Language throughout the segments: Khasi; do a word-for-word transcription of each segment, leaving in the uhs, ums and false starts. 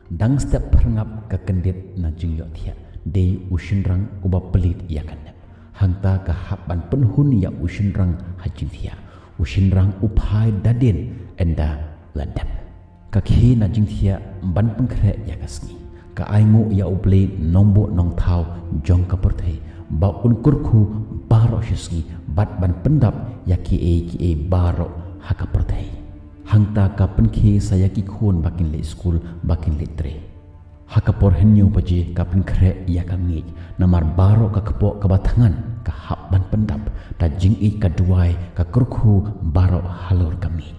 Dang step pyrngap ka kyndit na jingïohthiah, dei u shynrang uba pynleit ïa ka nep. Hangta ka hap ban pynhun ïa u shynrang ha jingthiah. U shynrang u phai da dien ynda la dep. Ka khie na jingthiah ban pynkhreh ïa ka sngi. Ka ainguh ïa U Blei nongbuh nongthaw jong ka pyrthei ba un kyrkhu baroh shi sngi bad ban pyndap ïa kiei kiei baroh ha ka pyrthei. Hangta ka pynkhie sa ïa ki khun ba kin leit skul, ba kin leit trei. Ha ka por hynñiew baje ka pynkhreh ïa ka miej, namar baroh ka kpoh kaba thngan ka hap ban pyndap, da jingïeit, ka duwai, ka kyrkhu, baroh halor ka miej.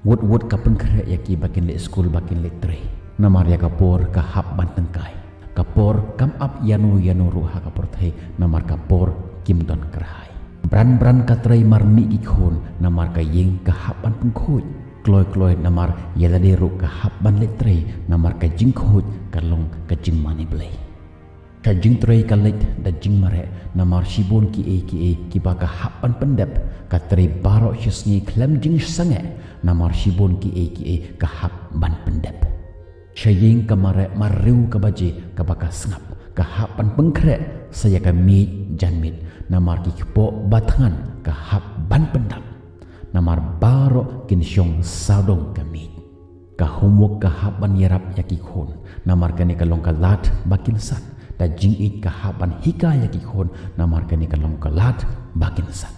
Wut wut ka pynkhreh ïa ki ba kin leit skul, ba kin leit trei, namar ïa ka por ka hap ban tyngkai. Ka por kam ap ïano ïano ruh ha ka pyrthei, namar ka por kim don kyrhai. Bran bran ka trei mar mih ki khun, namar ka ïing ka hap ban pynkhuid. Kloi kloi namar ïa lade ruh ka hap ban leit trei, namar ka jingkhuid ka long ka jingmane blei. Ka jingtrei ka leit da jingmareh, namar shibun kiei kiei kiba ka hap ban pyndep. Ka trei baroh shi sngi khlem jingsangeh, namar shibun kiei kiei ka hap ban pyndep. Sha ïing ka mareh mar riew ka baje kaba ka sngap, ka hap ban pynkhreh sa ïa ka miej janmiet, namar ki kpoh ba thngan ka hap ban pyndap. Namar baroh kin shong sawdong ka miej. Ka homework ka hap ban ïarap ïa ki khun, namar kane ka long ka lad ba kin san. Da jingïeit ka hap ban hikai ïa ki khun, namar kane ka long ka lad ba kin san.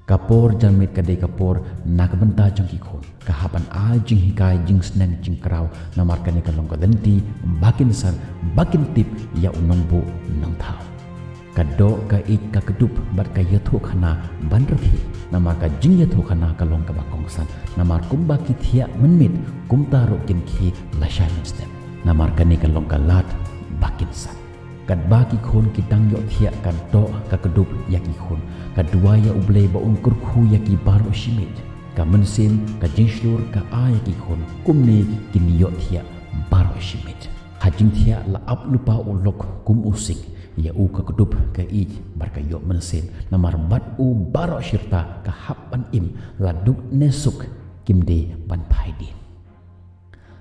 Ka por janmiet ka dei ka por na ka bynta jong ki khun. Ka hap ban ai jinghikai, jingsneng, jingkraw, namar kane ka long ka lynti ba kin san, ba kin tip ïa u nongbuh nongthaw. Ka doh, ka ïeit, ka kdup bad ka ïathuhkhana ban rkhie, namar ka jingïathuhkhana ka long kaba kongsan. Namar kumba ki thiah mynmiet, kumta ruh kin khie lashai mynstep. Namar kane ka long ka lad ba kin san. Katba ki khun ki dang ïohthiah, ka doh, ka kdup ïa ki khun. Ka duwai ïa U Blei ba un kyrkhu ïa ki baroh shi miet. Ka mynsiem, ka jingshlur ka ai ïa ki khun, kumne kin ïohthiah baroh shi miet. Ha jingthiah la ap lypa u lok kum u sing, ïa u ka kdup, ka ïeit bad ka ïoh mynsiem, namar bad u baroh shi rta ka hap ban im, la duk ne suk kim dei ban phai dien.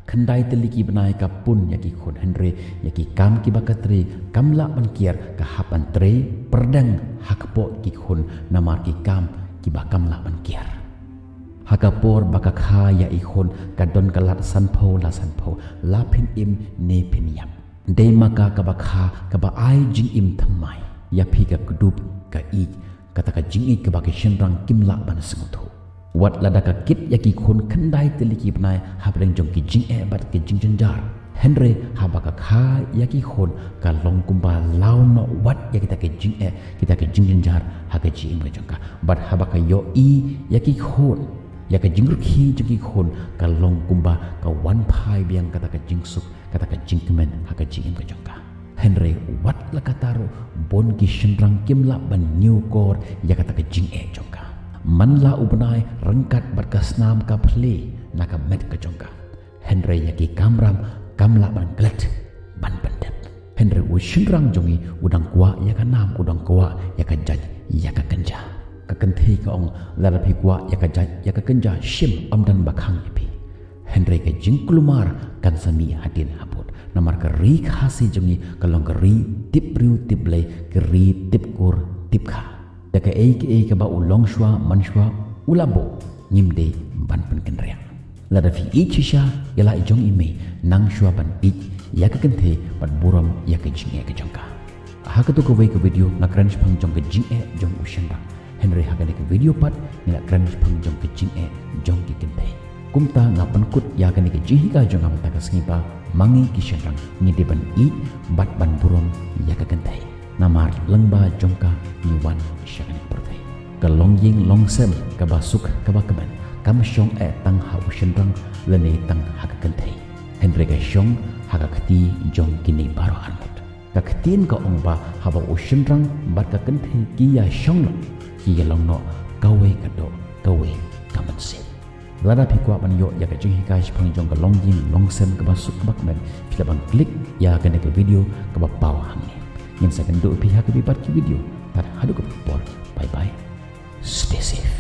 Khyndai tylli ki bnai ka pun ïa ki khun, hynrei ïa ki kam kiba ka trei kam lah ban kiar, ka hap ban trei pyrdeng ha kpoh ki khun, namar ki kam kiba kam lah ban kiar. Ha ka por ba ka kha ïa i khun, ka don ka lad sanphew la sanphew, la phin im ne phin ïap. Dei ma ka kaba kha kaba ai jingim thymmai ïa phi, ka kdup, ka ïeit, kata ka jingïeit kaba ki shynrang kim lah ban sngewthuh. Wat lada ka kit ïa ki khun khyndai tylli ki bnai hapdeng jong ki jingeh bad ki jingjynjar, hynrei haba ka kha ïa ki khun, ka long kumba law noh wat ïa kita ki jingeh, kita ki jingjynjar ha ka jingim ka jong ka. Bad haba ka ïohi ïa ki khun, ïa ka jingrkhie jong ki khun, ka long kumba ka wan phai biang kata ka jingsuk, kata ka jingkmen ha ka jingim ka jong ka. Hynrei wat la katta ruh, bun ki shynrang kim lah ban ñiewkor ïa kata ka jingeh jong ka. Man la u bnai ryngkat bad ka snam ka plie na ka met ka jong ka, hynrei ïa ki kamram kam lah ban klet ban pyndep. Hynrei u shynrang jong ngi u dang kwah ïa ka nam, u dang kwah ïa ka jait, ïa ka kynja. Ka kynthei ka ong, lada phi kwah ïa ka jait, ïa ka kynja, shim, ym don ba khang ïa phi. Hynrei ka jingkulmar kan sa mih hadien habud. Namar ka ri Khasi jong ngi ka long ka ri tip briew tip Blei, ka ri tip kur tip kha. Ïa kaei kaei kaba u long shuwa man shuwa u la buh, ngim dei ban pynkynriah. Lada phi ïeit shisha ïa la i jong i mei, nang shuwa ban ïeit ïa ka kynthei bad burom ïa ka jingeh ka jong ka. Ha kato kawei ka video nga kren shaphang jong ka jingeh jong u shynrang. Hynrei ha kane ka video pat ngi la kren shaphang jong ka jingeh jong ki kynthei. Kumta nga pynkut ïa kane ka jinghikai jong nga mynta ka sngi ba ma ngi ki shynrang ngi dei ban ïeit bad ban burom ïa ka kynthei. Namar lyngba jong ka ngi wan sha kane ka pyrthei. Ka longïing longsem kaba suk kaba kmen kam shong eh tang ha u shynrang lane tang ha ka kynthei. Hynrei ka shong ha ka kti jong kine baroh arngut. Ka ktien ka ong ba haba u shynrang bad ka kynthei ki ïa shong noh, ki ïa long noh kawei ka doh, kawei ka mynsiem. Lada phi kwah ban ïoh ïa ka jinghikai shaphang jong ka longïing longsem kaba suk kaba kmen, phi lah ban klik ïa kane ka video kaba paw hangne. Ngin sa kynduh ïa phi ha kaba bud ki video. Tad haduh kaba por. Bye bye. Stay safe.